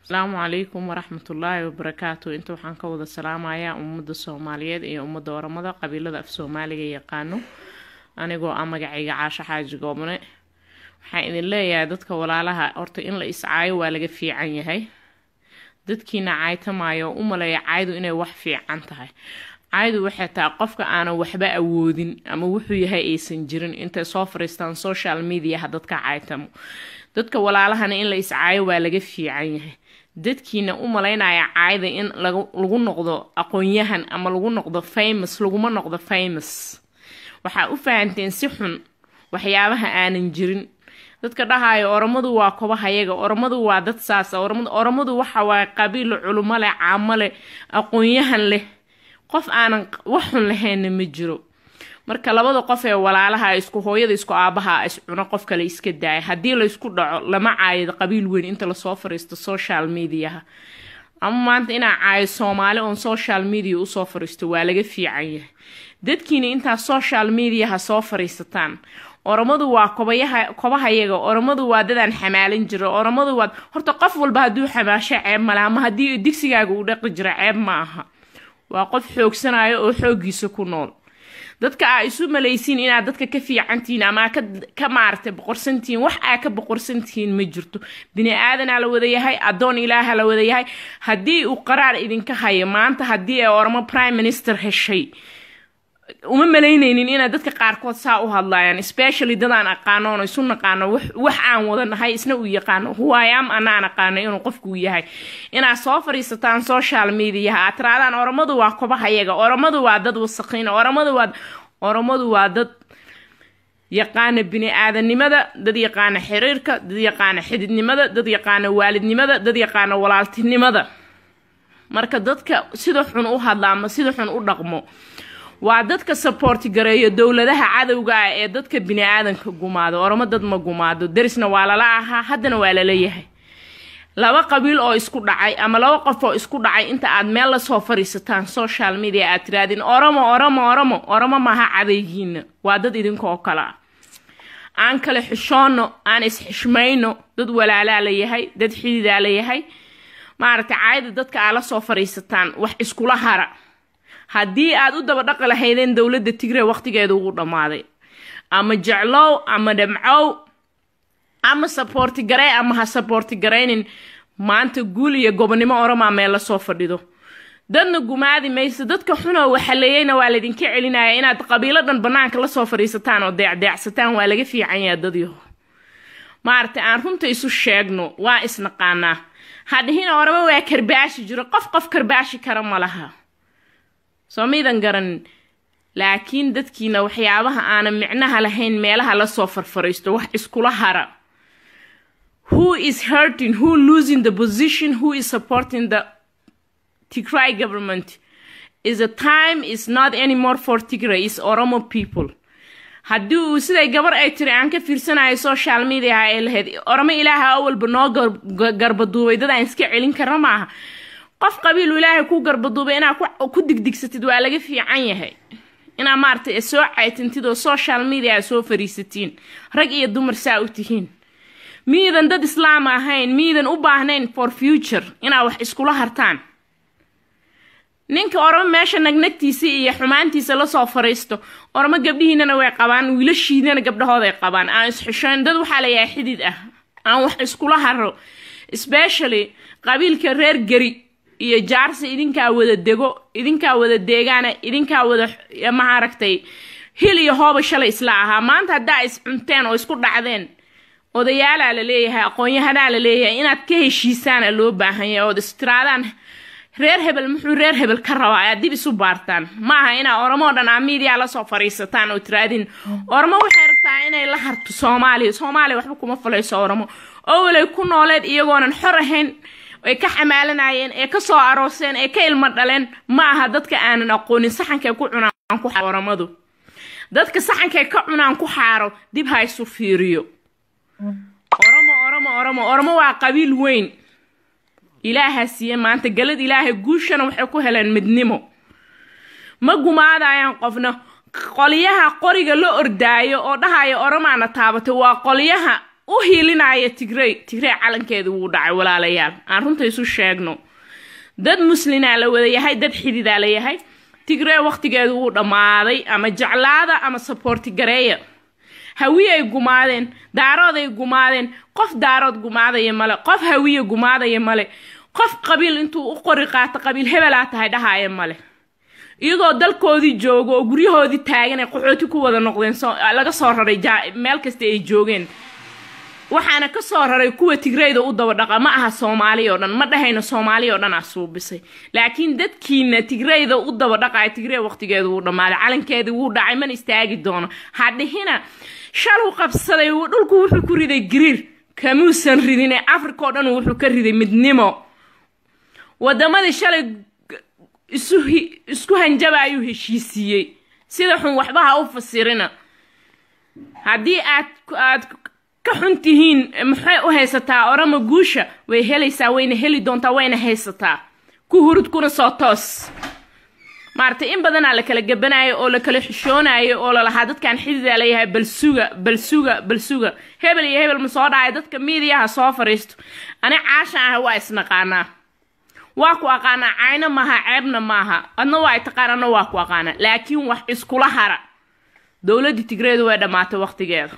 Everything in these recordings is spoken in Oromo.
Asalaamu calaykum waraxmatullaahi wabarakaatu. Inta waxaan ka wada salaamayaa ummadda Soomaaliyeed iyo ummadda Oromada, qabiilada af Soomaaliga yaqaano. Anigoo ah magacayga Caasho Xaaji Goobne, waxaan idin leeyahay, dadka walaalaha, horta in la iscaayo waa laga fiican yahay. Dadkiina caaytamaayo, u maleeya caaydu inay wax fiican tahay. Caaydu waxay tahay qofka aanan waxba awoodin ama wuxuu yahay aysan jirin intay soo fariistaan social mediaha dadka caaytamo. Dadka walaalahana in la iscaayo waa laga fiican yahay. Dadkiina u malaynaya caayda in lagu noqdo aqoon-yahan ama lagu noqdo famous, laguma noqdo famous. Waxaa u fahanteen si xun waxyaabaha aanan jirin. Dadka dhahayo Oromadu waa kobahayaga, Oromadu waa dad saasa, Oromadu waxa waaye qabiil culumo leh, caamo leh, aqoon-yahan leh. Qof aanan wax xun lahaynna ma jiro. Marka labada qof ee walaalaha, isku hooyada, isku aabaha is cuno, qof kale iska daaya. Haddii laysku dhaco, lama caayo qabiil weyn inta lasoo fariisto social mediaha. Ama maanta inaa caayo Soomaali oon social media usoo fariisto waa laga fiican yahay. Dadkiina intaa social mediaha soo fariisataan, "Oromadu waa kobayaha, kobahayaga, Oromadu waa dadaan xamaalin jiro, Oromadu waa..." Horta qof walba hadduu xamaasho ceeb male, ama haddii digsigaaga uu dhaqi jiro ceeb ma aha. Waa qof xoogsanayo oo xooggiisa ku nool. Dadka aa isu malaysiin inaad dadka ka fiicantihiin ama aa ka maaragtay boqorsantihiin, wax aa ka boqorsantihiin ma jirto. Bini aadanaa la wada yahay, addoon Ilaaha la wada yahay. Haddii uu qaraar idinka hayo maanta, haddii ay Oromo prime minister heshay, uma malaynaynin inaad dadka qaarkood saa u hadlayaan, especially dadaan aqaano oon isu naqaano, wax aan wada nahay, isna uu yaqaano huwaayam, anaan aqaano inuu qofku yahay. Inaad soo fadhiisataan social mediaha, aad tiraadaan "Oromadu waa kobahayaga, Oromadu waa dad wasaqiina," Oromadu waa dad yaqaana bini aadanimada, dad yaqaana xiriirka, dad yaqaana xididnimada, dad yaqaana waalidnimada, dad yaqaana walaaltinimada. Marka dadka sida xun u hadla ama sida xun u dhaqmo waa dadka support gareeyo dowladaha cadowga ah ee dadka bini aadanka gumaado. Oromo dad ma gumaado. Derisna waa lala ahaa, haddana waa lala yahay. Laba qabiil oo isku dhacay ama laba qof oo isku dhacay inta aad meel lasoo fadhiisataan social media aad tiraadin "Oromo, Oromo, Oromo," Oromo maaha cadaygiina, waa dad idinka oo kale ah. Aan kale xishoonno, aan is-xishmayno. Dad walaalaa la yahay, dad xididaa la yahay. Maaragtay, caayada dadka aa la soo fadhiisataan wax iskula hara. Haddii aad u daba dhaqi lahaydeen dowladda Tigray, waqtigeeda ugu dhammaaday. Ama jeclow ama dhamcow, ama support garey ama ha support garaynin, maanta guul iyo gobonimo Oromaa meel lasoo fadhido. Dadna gumaadi mayso. Dadka xunoo waxaleeyeyna waa laydinka celinaya. Inaad qabiilo dhan banaanka lasoo fadhiisataan oo deecdeecsataan waa laga fiican yaha. Dadyaho, maaragtay, aan runta isu sheegno, waa isnaqaanaa. Hadhihina "Oramo waa karbaashi jiro." Qof qof karbaashi kara ma laha, soo miidan garanin? Laakiin dadkiina waxyaabaha aanan micnaha lahayn meelaha lasoo farfariisto, wax iskula hara. Who is hurting? Who losing the position? Who is supporting the Tigray government? Is a time is not anymore for Tigray, is Oromo people. Haddii uu siday gabar ay tiri aan ka fiirsanayo social media ay lahayd, "Oromo Ilaaha awalba noo garbaduubay, dad aan iska celin karna maaha." Qof qabiilu Ilaahay ku garbaduubay inaad ku digdigsatid waa laga fiican yahay. Inaa maaragtay soo caytintid oo social media soo fariisatiin, rag iyo dumar saa u tihiin, miidan dad Islaam ahayn, miidan u baahnayn for future inaa wax iskula hartaan. Ninka Oromo meesha nagnagtiisa iyo xumaantiisa lasoo fariisto, Oromo gabdhihiinana way qabaan, wiilashiinana gabdhahooday qabaan. Aan isxishoyn. Dad waxaa layahay xidid ah, aan wax iskula haro. Especially qabiilka reer Geri iyo Jaarsi, idinkaa wada dego, idinkaa wada deegaana, idinkaa wada maaragtay hil iyo hooba shalay isla ahaa. Maanta haddaa is cunteen oo isku dhacdeen, odayaalaa la leeyahay, aqoon-yahanaa la leeyahay, inaad ka heshiisaana loo baahan yahay ood istiraadaan reer hebel muxuu reer hebel ka rabaa, aad dib isu baartaan. Ma aha inaa Oromo o dhan aa media lasoo fariisataan oo tiraadin "Oromo waxay rabtaa inay la harto Soomaaliya." Soomaaliya waxba kuma falayso. Oromo owalay ku nooleed iyagoonan xor ahayn ay ka xamaalanayeen, ee kasoo arooseen, ee ka ilmo dhaleen. Ma aha dadka aanan aqoonin saxankay ku cunaan ku Oromadu. Dadka saxankay ka cunaan ku xaaro, dib ha isu fiiriyo. Oromo, Oromo, Oromo, Oromo waa qabiil weyn. Ilaaha siiye maanta galad Ilaahay. Guushana waxay ku heleen midnimo. Ma gumaadayaan qofna. Qolyaha qoriga la ordaayo oo dhahaya "Oromaana taabatay" waa qolyaha U hiilinaya Tigrey. Tigrey calankeeda wuu dhacay. Walaalayaal, aan runta isu sheegno, dad muslinaa la wada yahay, dad xididaa la yahay. Tigrey waqtigeedu wuu dhammaaday. Ama jeclaada ama support gareeya. Hawiyay gumaadeen, Daarooday gumaadeen. Qof Daarood gumaadaya male, qof Hawiye gumaadaya male, qof qabiil intuu u qori qaato qabiil hebelaa tahay dhahaaya male. Iyagoo dalkoodii joogo oo guryahoodii taagan ay qaxooti ku wada noqdeen, laga soo raray meel kasta ay joogeen. Waxaana ka soo raray kuwa Tigreyda u daba dhaqa. Ma aha Soomaali oo dhan, ma dhahayno Soomaali oo dhan aa suubisay, laakiin dadkiina Tigreyda u daba dhaqaya, Tigrey waqtigeedu wuu dhammaaday, calankeedii wuu dhacay, mana istaagi doono. Ha dhihina shaluu qabsaday dhulku, wuxuu ku riday gariir. Kamuusan ridine, Africa oo dhan wuxuu ka riday midnimo. Wadamadii shalay isu isku hanjaba ayuu heshiisiiyey. Sida xun waxba ha u fasirina. Haddii aad ka xun tihiin, maxay u haysataa Orama guusha? Way helaysaa, wayna heli doontaa, wayna haysataa. Ku hurud kuna soo toos. Maaragtay, in badanaa la kala gabanaayo oo la kala xishoonayo oo lalahaa dadkan xididaa leeyahay, bal suga, bal suga, bal suga, hebel iyo hebel ma soo dhacay. Dadka miidiyaha soo fariisto, ani Caasha ah waa isnaqaanaa, waa ku aqaanaa. Cayno maaha, ceebna maaha. Adna waa taqaan, adna waa ku aqaanaa, laakiin wax iskula hara. Dowladdii Tigreedu way dhammaatay waqtigeeda.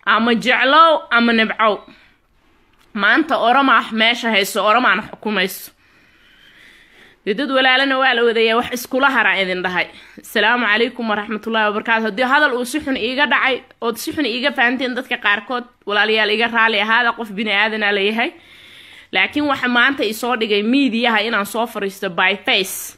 Ama jeclow ama nibcow, maanta Oromaa meesha hayso, Oromaana xukumayso. Dee dad walaalana waa la wadayaa, wax iskula hara idin dhahay. Asalaamu calaykum waraxmatullahi wabarakaatu. Haddii hadal uu si xun iiga dhacay ood si xun iiga fahanteen dadka qaarkood, walaalayaal, iga raali ahaada. Qof bini aadanaa layahay, laakiin waxa maanta isoo dhigay miidiyaha inaan soo fariisto by face,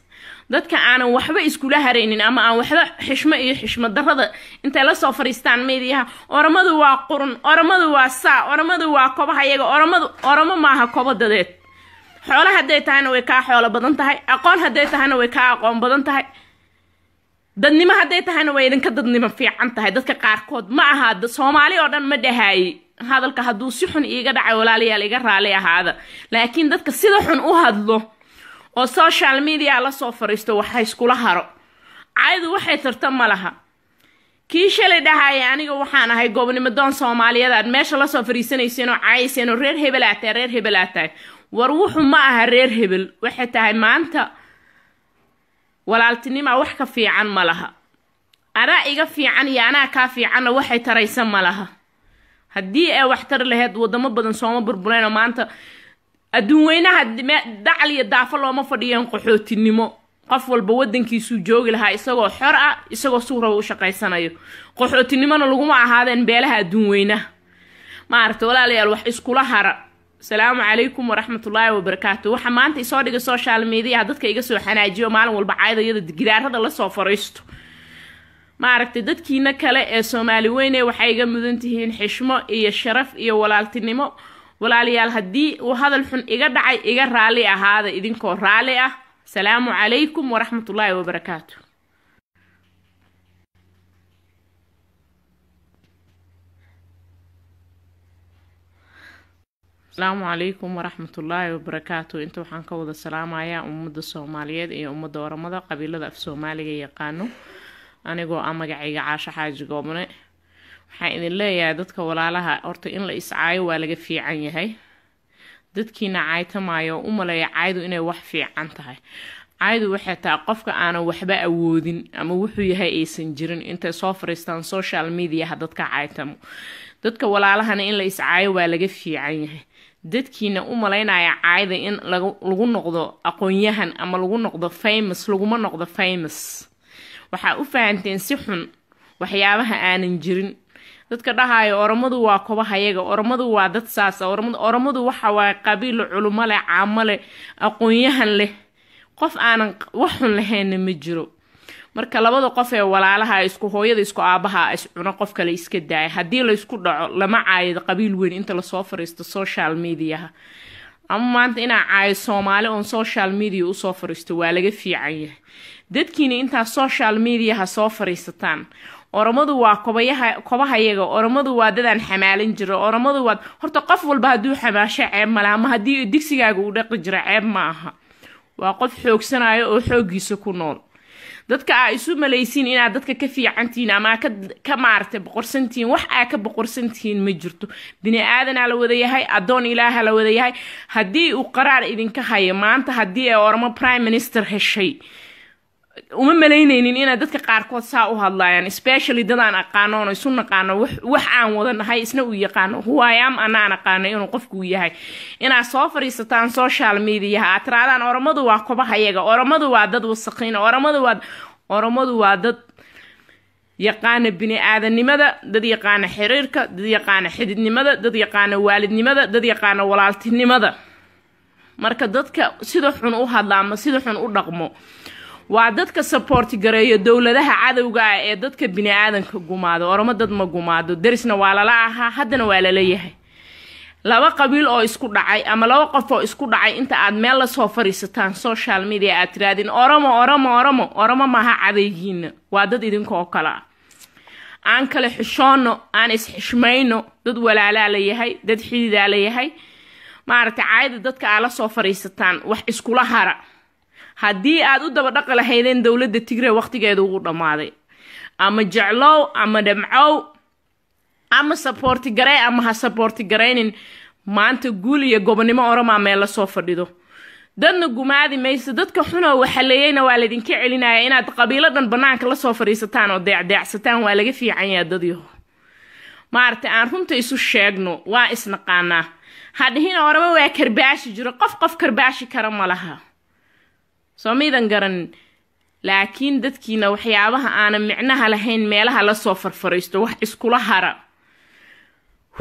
dadka aanan waxba iskula haraynin ama aan waxba xishmo iyo xishmo darrada intay la soo fariistaan miidiyaha: Oromadu waa qurun, Oromadu waa saa, Oromadu waa kobaha iyaga. Oromadu Oromo maaha kobo dadeed. Xoolo hadday tahayna way kaa xoolo badan tahay, aqoon hadday tahayna way kaa aqoon badan tahay, dadnimo hadday tahayna way idinka dadnimo fiican tahay. Dadka qaarkood, ma aha Soomaali oo dhan ma dhahaayi. Hadalka hadduu si xun iiga dhacay, walaalayaal, iga raali ahaada. Laakiin dadka sida xun u hadlo oo social media la soo fariisto, waxa iskula haro. Caydu waxay tarta ma laha. Kii shalay dhahaya aniga waxaan ahay gobonimo doon Soomaaliyeed, aad meesha lasoo fariisanayseen oo cayayseen oo reer hebelaa tahay, reer hebelaa tahay. War wuxu ma aha reer hebel. Waxay tahay maanta walaaltinima wax ka fiican ma laha. Anaa iga fiican iyo anaa kaa fiicanna waxay taraysa ma laha. Haddii ay wax tari lahayd, wadamo badan sooma burbureen oo maanta adduun weynaha dacal iyo daafo looma fadhiyeen qaxootinimo. Qof walba wadankiisuu joogi lahaa isagoo xor ah, isagoo suu raba u shaqaysanayo. Qaxootinimona laguma ahaadeen beelaha adduun weynaha. Maaragta, walaalayaal, wax iskula hara. Asalaamu calaykum waraxmatullaahi wabarakaatu. Waxa maanta isoo dhigay social mediaha dadka iga soo xanaajiyo maalin walba caydayada gidaarada lasoo fariisto. Maaragtay, dadkiina kale ee Soomaali weyne waxay iga mudan tihiin xishmo iyo sharaf iyo walaaltinimo. Walaalayaal, haddii uu hadal xun iga dhacay, iga raali ahaada idinkoo raali ah. Asalaamu calaykum waraxmatullaahi wabarakaatu. Asalaamu calaykum waraxmatullaahi wabarakaatu. Inta waxaan ka wada salaamayaa ummadda Soomaaliyeed iyo ummadda Oramada, qabiilada af Soomaaliga yaqaano, anigoo ah magacayga Caasho Xaaji Goobne. Waxaan idin leeyahay, dadka walaalaha, horta in la iscaayo waa laga fiican yahay. Dadkiina caaytamaayo u maleeya caaydu inay wax fiican tahay, caaydu waxay tahay qofka aanan waxba awoodin ama wuxuu yahay aysan jirin intay soo fariistaan social mediaha dadka caaytamo. Dadka walaalahana in la iscaayo waa laga fiican yahay. Dadkiina u malaynaya caayda in lagu noqdo aqoon-yahan ama lagu noqdo famous, laguma noqdo famous. Waxaa u fahanteen si xun waxyaabaha aanan jirin. Dadka dhahayo Oromadu waa kobahayaga, Oromadu waa dad saasa, Oromadu waxa waaye qabiil culumo leh, caamo leh, aqoon-yahan leh. Qof aanan wax xun lahaynna ma jiro. Marka labada qof ee walaalaha, isku hooyada isku aabaha is cuno, qof kale iska daaya, haddii laysku dhaco lama caayo qabiil weyn inta lasoo fariisto social mediaha. Ama maanta inaa caayo Soomaali oon social media usoo fariisto waa laga fiican yahay. Dadkiina intaa social mediaha soo fariisataan, Oromadu waa kobayaha, kobahayaga, Oromadu waa dadaan xamaalin jiro, Oromadu waa, horta qof walba hadduu xamaasho ceeb male, ama haddii digsigaaga uu dhaqi jiro ceeb ma aha. Waa qof xoogsanayo oo xooggiisa ku nool. Dadka aa isu malaysiin inaad dadka ka fiicantihiin ama ka maaragtay boqorsantihiin, wax aa ka boqorsantihiin ma jirto. Bini aadanaa la wada yahay, addoon Ilaaha la wada yahay. Haddii uu qaraar idinka hayo maanta, haddii ay Oromo prime minister heshay, uma malaynaynin inaad dadka qaarkood saa u hadlayaan, especially dadaan aqaano oon isu naqaano, wax aan wada nahay, isna uu yaqaano who I am, anaan aqaano inuu qofku yahay. Inaad soo fadhiisataan social mediaha, aad tiraadaan Oromadu waa kobahayaga, Oromadu waa dad wasaqiin, Oromadu waa dad yaqaana bini aadanimada, dad yaqaana xiriirka, dad yaqaana xididnimada, dad yaqaana waalidnimada, dad yaqaana walaaltinimada. Marka dadka sida xun u hadla ama sida xun u dhaqmo waa dadka support gareeyo dowladaha cadowga ah ee dadka bini aadanka gumaado. Oromo dad ma gumaado. Derisna waa lala ahaa, haddana waa lala yahay. Laba qabiil oo isku dhacay ama laba qof oo isku dhacay inta aad meel lasoo fadhiisataan social media aad tiraadin Oromo, Oromo, Oromo, Oromo maaha cadaygiina, waa dad idinka oo kale ah. Aan kale xishoonno, aan is-xishmayno. Dad walaalaa la yahay, dad xididaa la yahay. Maaragtay, caayada dadka aa la soo fadhiisataan wax iskula hara. Haddii aad u daba dhaqi lahaydeen dowladda Tigre, waqtigeeda ugu dhammaaday. Ama jeclow ama dhamcow, ama support garey ama ha support garaynin, maanta guul iyo gobonimo Oromaa meel lasoo fadhido. Dadna gumaadi mayso, dadka xunoo waxaleeyeyna waa laydinka celinaya. Inaad qabiilo dhan banaanka lasoo fadhiisataan oo deecdeecsataan waa laga fiican yaha. Dadyaho, maaragtay, aan runta isu sheegno, waa isnaqaanaa. Hadhihina Oramo waa karbaashi jiro. Qof qof karbaashi kara ma laha, soo maydan garanin? Laakiin dadkiina waxyaabaha aanan micnaha lahayn meelaha lasoo farfariisto wax iskula hara.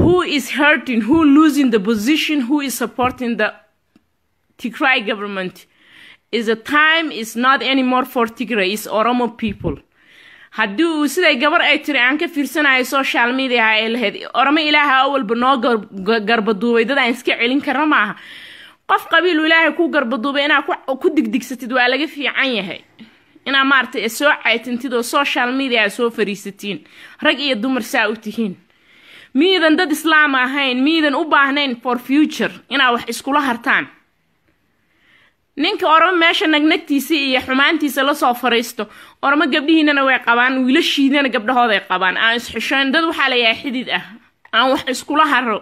Who is hurting, who losing the position, who is supporting the Tigray government? Is a time is not anymore for Tigray, is Oromo people. Haddii uu siday gabar ay tiri aan ka fiirsanayo social media ay lahayd, Oromo Ilaaha awalba noo garbaduubay, dad aan iska celin karna maaha. Qof qabiilu Ilaahay ku garbaduubay inaad ku digdigsatid waa laga fiican yahay. Inaa maaragtay soo caytintid oo social media soo fariisatiin, rag iyo dumar saa u tihiin, miidan dad islaam ahayn, miidan u baahnayn for future inaa wax iskula hartaan. Ninka Oromo meesha nagnagtiisa iyo xumaantiisa lasoo fariisto, Oromo gabdhihiinana way qabaan, wiilashiinana gabdhahooday qabaan. Aan isxishoyn. Dad waxaa layahay xidid ah, aan wax iskula haro,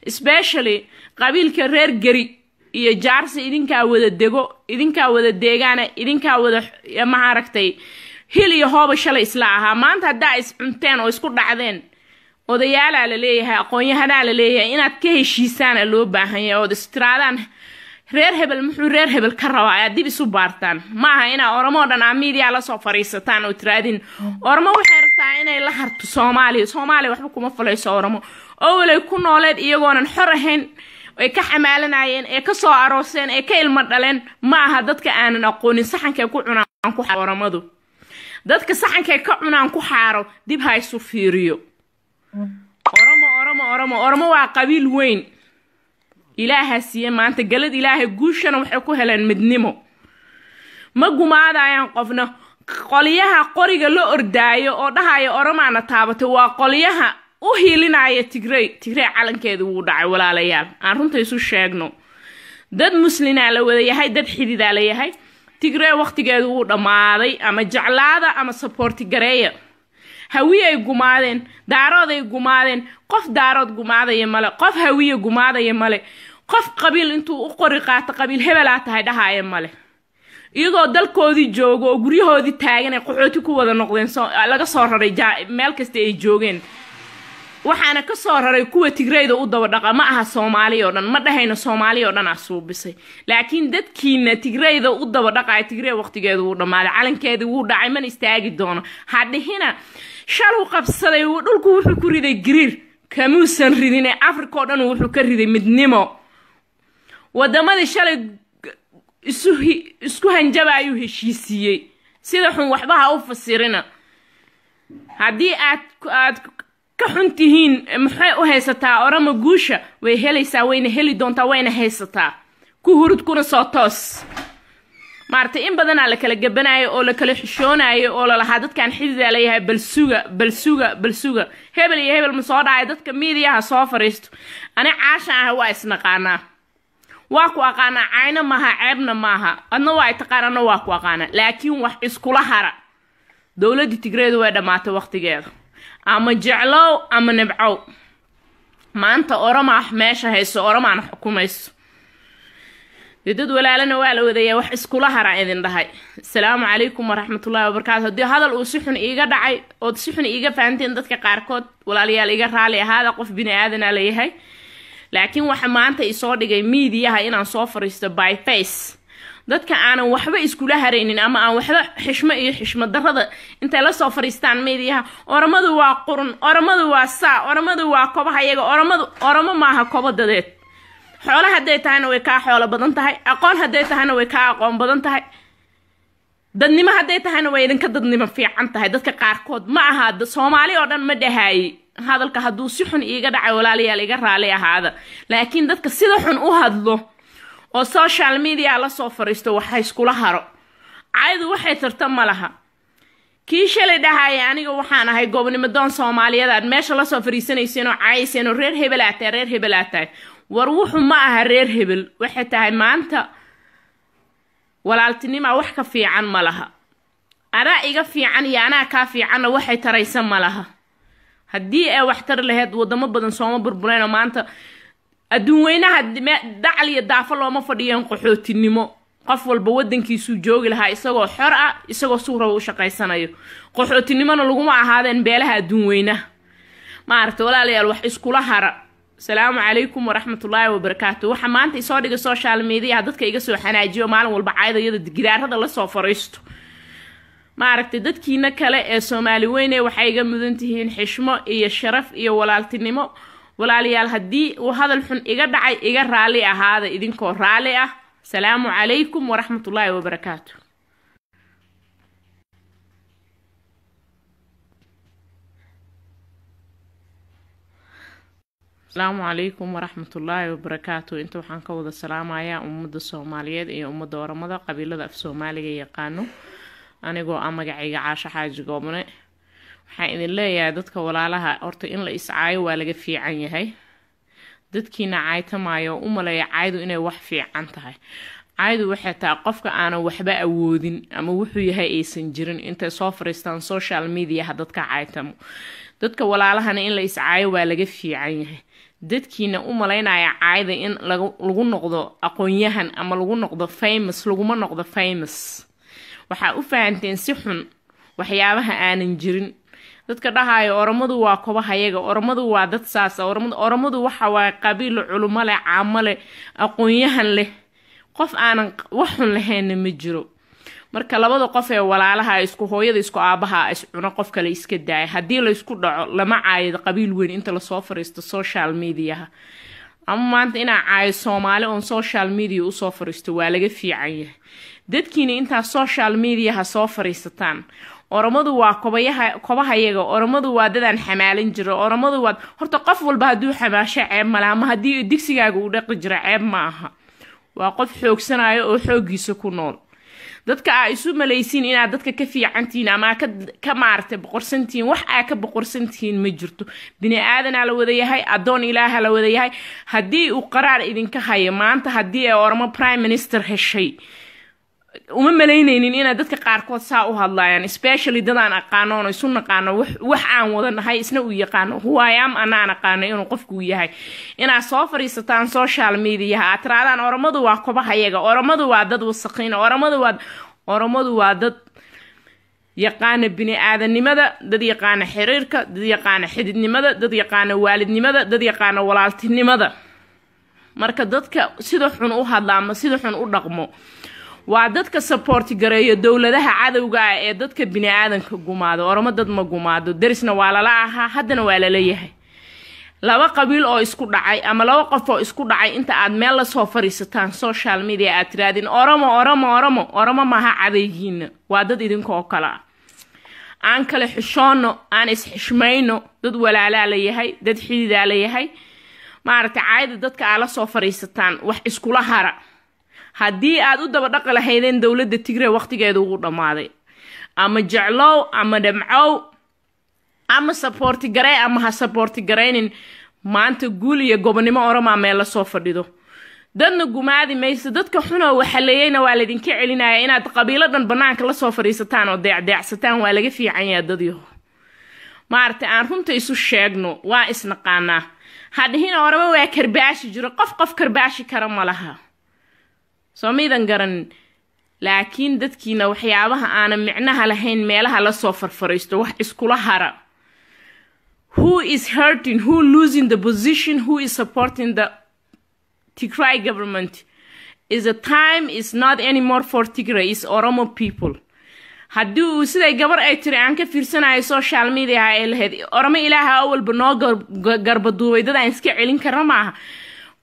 especially qabiilka reer Geri iyo Jaarsi. Idinkaa wada dego, idinkaa wada deegaana, idinkaa wada maaragtay hil iyo hooba shalay isla ahaa. Maanta haddaa is cunteen oo isku dhacdeen, odayaalaa la leeyahay, aqoon-yahanaa la leeyahay, inaad ka heshiisaana loo baahan yahay ood istiraadaan reer hebel muxuu reer hebel ka rabaa, aad dib isu baartaan. Ma aha inaa Oromo o dhan aa miidiyaa lasoo fariisataan oo tiraadin Oromo waxay rabtaa inay la harto Soomaaliya. Soomaaliya waxba kuma falayso. Oromo owalay ku nooleed iyagoonan xor ahayn ay ka xamaalanayeen, ee kasoo arooseen, ee ka ilmo dhaleen. Ma aha dadka aanan aqoonin saxankay ku cunaan ku Oromadu dadka saxankay ka cunaan ku xaaro. Dib ha isu fiiriyo. Oromo, Oromo, Oromo, Oromo waa qabiil weyn. Ilaaha siiye maanta galad Ilaahay, guushana waxay ku heleen midnimo. Ma gumaadayaan qofna. Qolyaha qoriga la ordaayo oo dhahaya Oromaana taabatay waa qolyaha u hiilinaya Tigrey. Tigrey calankeeda wuu dhacay. Walaalayaal, aan runta isu sheegno. Dad muslinaa la wada yahay, dad xididaa la yahay. Tigrey waqtigeedu wuu dhammaaday. Ama jeclaada ama support gareeya. Hawiye ay gumaadeen, Daarood ay gumaadeen. Qof Daarood gumaadaya male, qof Hawiye gumaadaya male, qof qabiil intuu u qori qaato qabiil hebelaa tahay dhahaya male. Iyagoo dalkoodii joogo oo guryahoodii taagan ay qaxooti ku wada noqdeen, laga soo raray meel kasta ay joogeen. Waxaana ka soo raray kuwa Tigreyda u daba dhaqa. Ma aha Soomaali oo dhan, ma dhahayno Soomaali oo dhan aa suubisay, laakiin dadkiina Tigreyda u daba dhaqaya, Tigrey waqtigeedu wuu dhammaaday, calankeedii wuu dhacay, mana istaagi doono. Ha dhihina shaluu qabsaday dhulku wuxuu ku riday gariir. Kamuusan ridine, Africa oo dhan wuxuu ka riday midnimo. Wadamadii shalay isu isku hanjaba ayuu heshiisiiyey. Sida xun waxba ha u fasirina. Haddii aad ka xun tihiin, maxay u haysataa Orama guusha? Way helaysaa, wayna heli doontaa, wayna haysataa. Ku hurud kuna soo toos. Maaragtay, in badanaa la kala gabanaayo oo la kala xishoonayo oo lalahaa dadkan xididaa leeyahay, bal suga, bal suga, bal suga, hebel iyo hebel ma soo dhacay. Dadka miidiyaha soo fariisto, ani Caasha ah waa isnaqaanaa. Waa ku aqaanaa, cayna maaha, ceebna maaha, adna waa ay taqaanana, waa ku aqaanaa, laakiin wax iskula hara. Dowladdii Tigreedu way dhammaatay waqtigeeda, ama jeclow ama nibcow. Maanta Oromaa meesha hayso, Oromaana xukumayso. Dee dad walaalana waa la wadayaa, wax iskula hara idin dhahay. Asalaamu calaykum waraxmatullahi wabarakaatu. Haddii hadal uu si xun iiga dhacay ood si xun iiga fahanteen dadka qaarkood, walaalayaal, iga raali ahaada. Qof bini aadanaa layahay, laakiin waxa maanta isoo dhigay miidiyaha inaan soo fariisto by face, dadka aanan waxba iskula haraynin ama aan waxba xishmo iyo xishmo darrada intay lasoo fariistaan miidiyaha: "Oromadu waa qurun, Oromadu waa saa, Oromadu waa kobaha yaga." Oromadu Oromo maaha kobo dadeed. Xoolo hadday tahayna way kaa xoolo badan tahay, aqoon hadday tahayna way kaa aqoon badan tahay, dadnimo hadday tahayna way idinka dadnimo fiican tahay. Dadka qaarkood ma aha, Soomaali oo dhan ma dhahaayi. Hadalka hadduu si xun iiga dhacay, walaalayaal, iga raali ahaada, laakiin dadka sida xun u hadlo oo social media lasoo fariisto, waxa iskula haro. Caydu waxay tarta ma laha. Kii shalay dhahaya "Aniga waxaan ahay gobonimo doon Soomaaliyeed" aad meesha lasoo fariisanayseen oo cayayseen oo "Reer hebelaa tahay, reer hebelaa tahay." War wuxu ma aha reer hebel. Waxay tahay maanta walaaltinima wax ka fiican ma laha. Anaa iga fiican iyo anaa kaa fiicanna waxay taraysa ma laha. Haddii ay wax tari lahayd, wadamo badan sooma burbureen oo maanta adduun weynaha dacal iyo daafo looma fadhiyeen qaxootinimo. Qof walba wadankiisuu joogi lahaa isagoo xor ah, isagoo suu raba u shaqaysanayo. Qaxootinimona laguma ahaadeen beelaha adduun weynaha. Maaragta, walaalayaal, wax iskula hara. Asalaamu calaykum waraxmatullaahi wabarakaatu. Waxaa maanta isoo dhigay social mediaha dadka iga soo xanaajiyo maalin walba cayda iyada gidaarada lasoo fariisto. Maaragtay, dadkiina kale ee Soomaali weyne waxay iga mudan tihiin xishmo iyo sharaf iyo walaaltinimo. Walaalayaal, haddii uu hadal xun iga dhacay, iga raali ahaada idinkoo raali ah. Asalaamu calaykum waraxmatullaahi wabarakaatu. Asalaamu calaykum waraxmatullaahi wabarakaatu. Inta waxaan ka wada salaamayaa ummadda Soomaaliyeed iyo ummadda Oromada, qabiilada af Soomaaliga yaqaano, anigoo ah magacayga Caasho Xaaji Goobne. Waxaan idin leeyahay, dadka walaalaha, horta in la iscaayo waa laga fiican yahay. Dadkiina caaytamaayo oo u maleeya caaydu inay wax fiican tahay, caaydu waxay tahay qofka aanan waxba awoodin ama wuxuu yahay aysan jirin intay soo fariistaan social mediaha dadka caaytamo. Dadka walaalahana in la iscaayo waa laga fiican yahay. Dadkiina u malaynaya caayda in lagu noqdo aqoon-yahan ama lagu noqdo famous, laguma noqdo famous. Waxaa u fahanteen si xun waxyaabaha aanan jirin. Dadka dhahayo "Oromadu waa kobahayaga, Oromadu waa dad saasa," Oromadu, Oromadu waxa waaye qabiil culumo leh, caamo leh, aqoon-yahan leh. Qof aanan wax xun lahaynna ma jiro. Marka labada qof ee walaalaha, isku hooyada isku aabaha, is cuno, qof kale iska daaya. Haddii laysku dhaco, lama caayo qabiil weyn inta lasoo fariisto social mediaha. Ama maanta inaa caayo Soomaali oon social media usoo fariisto waa laga fiican yahay. Dadkiina intaa social mediaha soo fariisataan "Oromadu waa kobayaha, kobahayaga, Oromadu waa dadaan xamaalin jiro, Oromadu waa," horta qof walba hadduu xamaasho ceeb male, ama haddii digsigaaga uu dhaqi jiro ceeb ma aha. Waa qof xoogsanayo oo xooggiisa ku nool. Dadka aa isu malaysiin inaad dadka ka fiicantihiin ama ka maaragtay boqorsantihiin, wax aa ka boqorsantihiin ma jirto. Bini aadanaa la wada yahay, addoon Ilaaha la wada yahay. Haddii uu qaraar idinka hayo maanta, haddii ay Oromo prime minister heshay, uma malaynaynin inaad dadka qaarkood saa u hadlayaan, especially dadaan aqaano oon isu naqaano, wax aan wada nahay, isna uu yaqaano huwaayam, anaan aqaano inuu qofku yahay. Inaad soo fadhiisataan social mediaha, aad tiraadaan "Oromadu waa kobahayaga, Oromadu waa dad wasaqiina," Oromadu waa dad yaqaana bini aadanimada, dad yaqaana xiriirka, dad yaqaana xididnimada, dad yaqaana waalidnimada, dad yaqaana walaaltinimada. Marka dadka sida xun u hadla ama sida xun u dhaqmo waa dadka support gareeyo dowladaha cadowga ah ee dadka bini aadanka gumaado. Oromo dad ma gumaado. Derisna waa lala ahaa, haddana waa lala yahay. Laba qabiil oo isku dhacay ama laba qof oo isku dhacay inta aad meel lasoo fariisataan social media aad tiraadin "Oromo, Oromo, Oromo," Oromo maaha cadaygiina, waa dad idinka oo kale ah. Aan kale xishoonno, aan is-xishmayno. Dad walaalaa la yahay, dad xididaa la yahay. Maaragtay, caayada dadka aa la soo fariisataan wax iskula hara. Haddii aad u daba dhaqi lahaydeen dowladda Tigre, waqtigeeda ugu dhammaaday. Ama jeclow ama dhamcow, ama support garey ama ha support garaynin, maanta guul iyo gobonimo Oromaa meel lasoo fadhido. Dadna gumaadi mayso. Dadka xunoo waxaleeyeyna waa laydinka celinaya. Inaad qabiilo dhan banaanka lasoo fadhiisataan oo deecdeecsataan waa laga fiican yaha. Dadyaho, maaragtay, aan runta isu sheegno, waa isnaqaanaa. Hadhihina Orama waa karbaashi jiro. Qof qof karbaashi kara ma laha, soo miidan garanin? Laakiin dadkiina waxyaabaha aanan micnaha lahayn meelaha lasoo farfariisto, wax iskula hara. Who is hurting? Who losing the position? Who is supporting the Tigray government? Is a time is not anymore for Tigray, is Oromo people. Haddii uu siday gabar ay tiri aan ka fiirsanayo social media ay lahayd, Oromo Ilaaha awalba noo garbaduubay, dad aan iska celin karna maaha.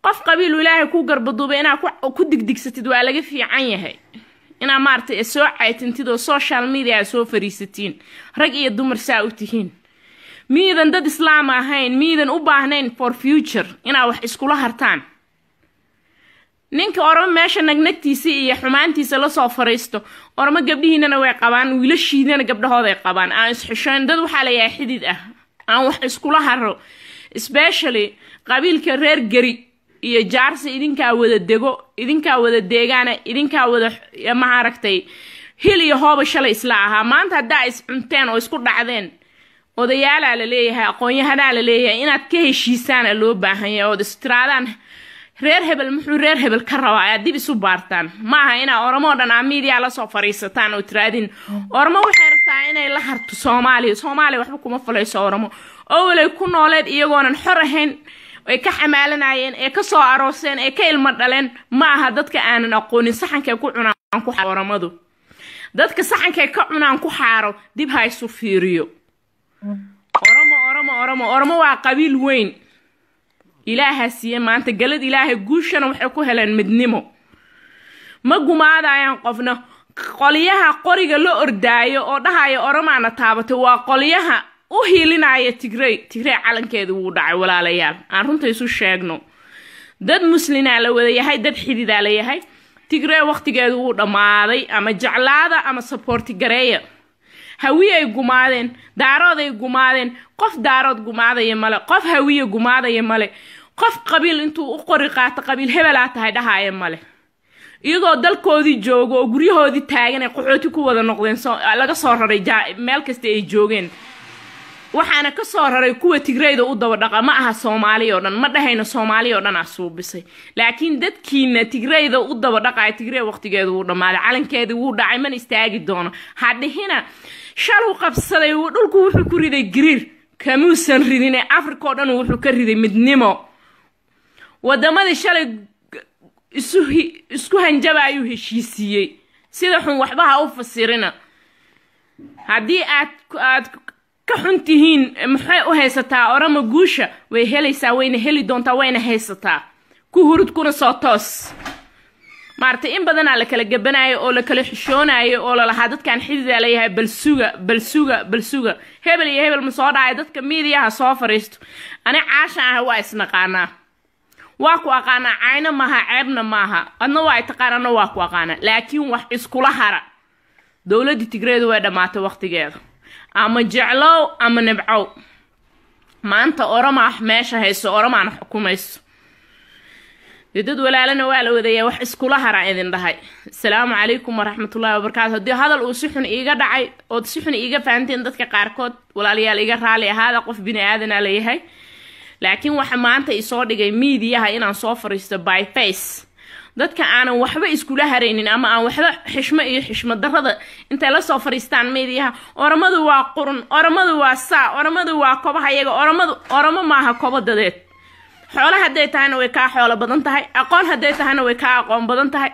Qof qabiilu Ilaahay ku garbaduubay inaad ku digdigsatid waa laga fiican yahay. Inaa, maaragtay, soo caytintid oo social media soo fariisatiin, rag iyo dumar saa u tihiin, miidan dad islaam ahayn, miidan u baahnayn for future inaa wax iskula hartaan. Ninka Oromo meesha nagnagtiisa iyo xumaantiisa lasoo fariisto, Oromo gabdhihiinana way qabaan, wiilashiinana gabdhahooday qabaan. Aan isxishoyn. Dad waxaa layahay xidid ah, aan wax iskula haro, especially qabiilka reer Geri iyo Jaarsa. Idinkaa wada dego, idinkaa wada deegaana, idinkaa wada, maaragtay, hil iyo hooba shalay isla ahaa. Maanta haddaa is cunteen oo isku dhacdeen, odayaalaa la leeyahay, aqoon-yahanaa la leeyahay, inaad ka heshiisaana loo baahan yahay ood istiraadaan reer hebel muxuu reer hebel ka rabaa, aad dib isu baartaan. Ma aha inaa Oromo oo dhan aa miidiyaa lasoo fariisataan oo tiraadin Oromo waxay rabtaa inay la harto Soomaaliya. Soomaaliya waxba kuma falayso. Oromo owalay ku nooleed iyagoonan xor ahayn ay ka xamaalanayeen, ee kasoo arooseen, ee ka ilmo dhaleen. Ma aha dadka aanan aqoonin saxankay ku cunaan ku Oromadu dadka saxankay ka cunaan ku xaaro. Dib ha isu fiiriyo. Oromo, Oromo, Oromo, Oromo waa qabiil weyn. Ilaaha siiye maanta galad Ilaahay. Guushana waxay ku heleen midnimo. Ma gumaadayaan qofna. Qolyaha qoriga la ordaayo oo dhahaya Oromaana taabatay waa qolyaha u hiilinaya Tigrey. Tigrey calankeeda wuu dhacay. Walaalayaal, aan runta isu sheegno. Dad muslinaa la wada yahay, dad xididaa la yahay. Tigrey waqtigeedu wuu dhammaaday. Ama jeclaada ama support gareeya. Hawiyay gumaadeen, Daarooday gumaadeen. Qof Daarood gumaadaya male, qof Hawiye gumaadaya male, qof qabiil intuu u qori qaato qabiil hebelaa tahay dhahaaya male. Iyagoo dalkoodii joogo oo guryahoodii taagan ay qaxooti ku wada noqdeen, laga soo raray meel kasta ay joogeen. Waxaana ka soo raray kuwa Tigreyda u daba dhaqa. Ma aha Soomaali oo dhan, ma dhahayno Soomaali oo dhan aa suubisay, laakiin dadkiina Tigreyda u daba dhaqaya, Tigrey waqtigeedu wuu dhammaaday, calankeedii wuu dhacay, mana istaagi doono. Hadhihina shaluu qabsaday dhulku wuxuu ku riday gariir. Kamuusan ridine, Africa oo dhan wuxuu ka riday midnimo. Wadamadii shalay isu isku hanjaba ayuu heshiisiiyey. Sida xun waxba ha u fasirina. Haddii aad ka xun tihiin, maxay u haysataa Orama guusha? Way helaysaa, wayna heli doontaa, wayna haysataa. Ku hurud kuna soo toos. Maaragtay, in badanaa la kala gabanaayo oo la kala xishoonayo oo lalahaa dadkan xididaa leeyahay. Bal suga, bal suga, bal suga. Hebel iyo hebel ma soo dhacay? Dadka miidiyaha soo fariisto, ani Caasha ah waa isnaqaanaa, waa ku aqaanaa. Cayno maaha, ceebna maaha. Adna waa taqaanana, waa ku aqaanaa. Laakiin wax iskula hara. Dowladdii Tigreedu way dhammaatay waqtigeeda. Ama jeclow ama nibcow, maanta Oromaa meesha hayso, Oromaana xukumayso. Dee dad walaalana waa la wadayaa. Wax iskula hara idin dhahay. Asalaamu calaykum waraxmatullahi wabarakaatu. Haddii hadal uu si xun iiga dhacay ood si xun iiga fahanteen dadka qaarkood, walaalayaal, iga raali ahaada. Qof bini aadanaa layahay. Laakiin waxa maanta isoo dhigay miidiyaha inaan soo fariisto by face, dadka aanan waxba iskula haraynin ama aan waxba xishmo iyo xishmo darada intay lasoo fariistaan miidiyaha: Oromadu waa qurun, Oromadu waa saa, Oromadu waa kobaha iyaga. Oromadu Oromo maaha kobo dadeed. Xoolo hadday tahayna way kaa xoolo badan tahay, aqoon hadday tahayna way kaa aqoon badan tahay,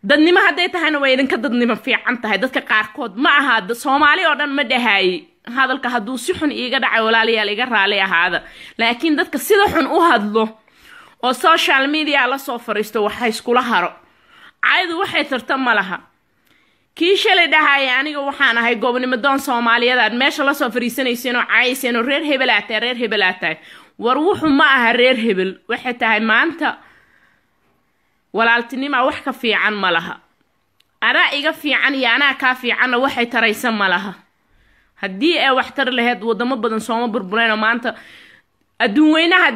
dadnimo hadday tahayna way idinka dadnimo fiican tahay. Dadka qaarkood, ma aha Soomaali oo dhan ma dhahaaye. Hadalka hadduu si xun iiga dhacay, walaalayaal, iga raali ahaada. Laakiin dadka sida xun u hadlo oo social media lasoo fariisto, waxa iskula haro. Caydu waxay tarta ma laha. Kii shalay dhahaya aniga waxaan ahay gobonimo doon Soomaaliyeed, aad meesha lasoo fariisanayseen oo cayayseen oo reer hebel aa tahay, reer hebel aa tahay. War wuxu ma aha reer hebel. Waxay tahay maanta walaaltinima wax ka fiican ma laha. Adaa iga fiican iyo anaa kaa fiicanna waxay taraysa ma laha. Haddii ay wax tari lahayd, wadamo badan sooma burbureen oo maanta Adduun weynaha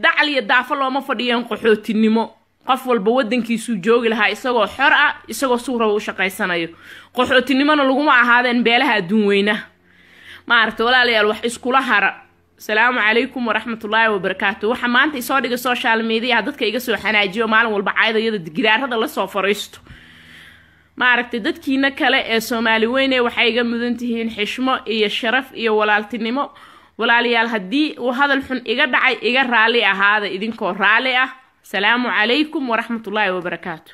dacal iyo daafo looma fadhiyeen qaxootinimo. Qof walba wadankiisuu joogi lahaa isagoo xor ah, isagoo suu raba u shaqaysanayo. Qaxootinimona laguma ahaadeen beelaha adduun weynaha. Maaragta, walaalayaal, wax iskula hara. Asalaamu calaykum waraxmatullaahi wabarakaatu. Waxa maanta isoo dhiga social mediaha, dadka iga soo xanaajiyo maalin walba caydayada gidaarada lasoo fariisto, maaragtay, dadkiina kale ee Soomaali weyne, waxay iga mudan tihiin xishmo iyo sharaf iyo walaaltinimo. Walaalayaal, haddii uu hadal xun iga dhacay, iga raalli ahaada idinkoo raalli ah. Asalaamu calaykum waraxmatullaahi wabarakaatu.